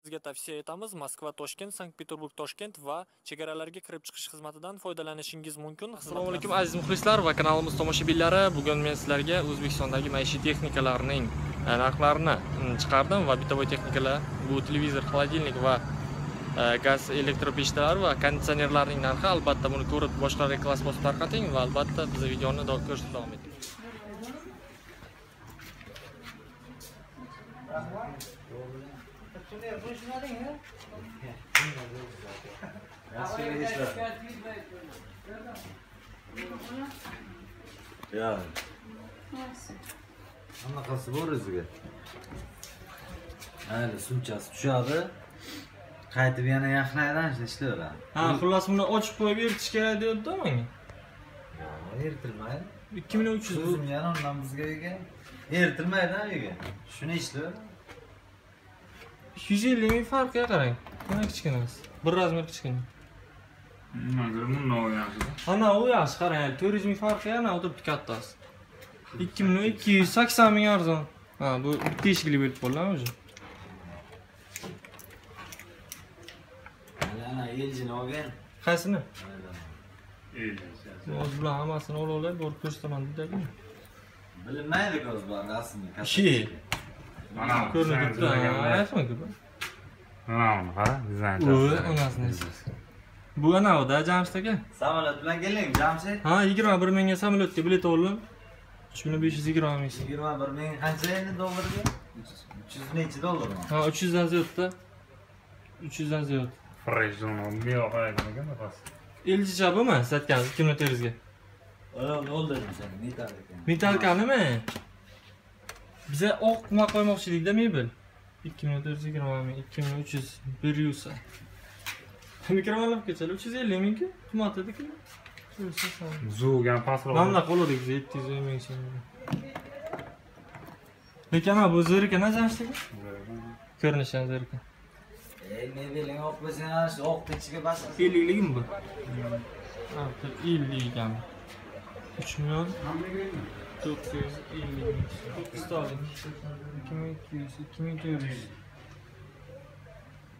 Sizga tavsiya etamiz, Moskva, Toshkent, Sankt-Peterburg, Toshkent va chegaralarga kirib chiqish xizmatidan foydalanishingiz mumkin. Assalomu alaykum aziz muxlislar va kanalimiz tomoshabinlari. Bugun men sizlarga O'zbekistondagi maishiy texnikalarning narxlarini chiqardim va bitovoy texnikalar, bu televizor, xolodilnik va gaz elektropechlar va konditsionerlarning narxi. Albatta buni ko'rib boshqalarga klass bosib tarqating va albatta biz videoni ko'rishda davom eting. Ya. Anaqasi bor o'ziga. Hali sumchasi tushadi. Qaytib yana yaxlaydan ishlayveradi. Ha, xullas buni ochib qo'yib eritish kerak deyapti menga. Yo'q, eritilmaydi. 2300 bu. O'zim yana undan bizga uyga. Eritilmaydi uyga. Shuni ishlayveradi. 250 ming farqiga qarang. Mana kichkinasi. Bir razmer kichkina. Nima u yaxshi. Ana u yaxshi qarang, 400 ming farqi yana o'tiribdi kattasi. 2280 ming arzon. Ha, bu bitta eshikli bo'lib qoldi o'zi. Ana LG'ni olgan. Qaysini? LG. O'zi bilan hammasini olib borib ko'rsataman dedi-ku. Bilinmaydi ko'z bor rasmni. Shi. Mana ko'rinib turibdi. iPhone-ku bu. Mana uni qara, dizayn. U onasini. Bu ana-da Jamshid aka. Samolyot bilan keling, Jamshid. Ha, 21 mingga samolyotga bilet oldim. 3520 ming. 21 ming qancha endi dollarga? 300 nechi dollarmi? Ha, 300 dan ziyodda. 300 dan ziyod. Fresh zone bu yo'q ekan nafas. LG bumi satgansiz 2400 ga? Yo'q, dedim sen, metalka. Metalkanimi? Biza oq nima qo'ymoqchi edik-da mebel. 2420 ming, 2300 bir yusa. Mikrovolnovkachalar 350 ming-ku, qimmat edi-ku. Zugan pastroq. Mana bunaqa oldik biz 700 ming so'mga. Lekin ana bu zo'r ekan, Jamshid aka. Ko'rinishi ham zo'r ekan. Mebeling oq bo'lsa, shu oqni ichiga bosasiz. 50 ligimi bu? Ha, 50 ekan. 3 million 950 ming. 9 talik. 2200, 2400.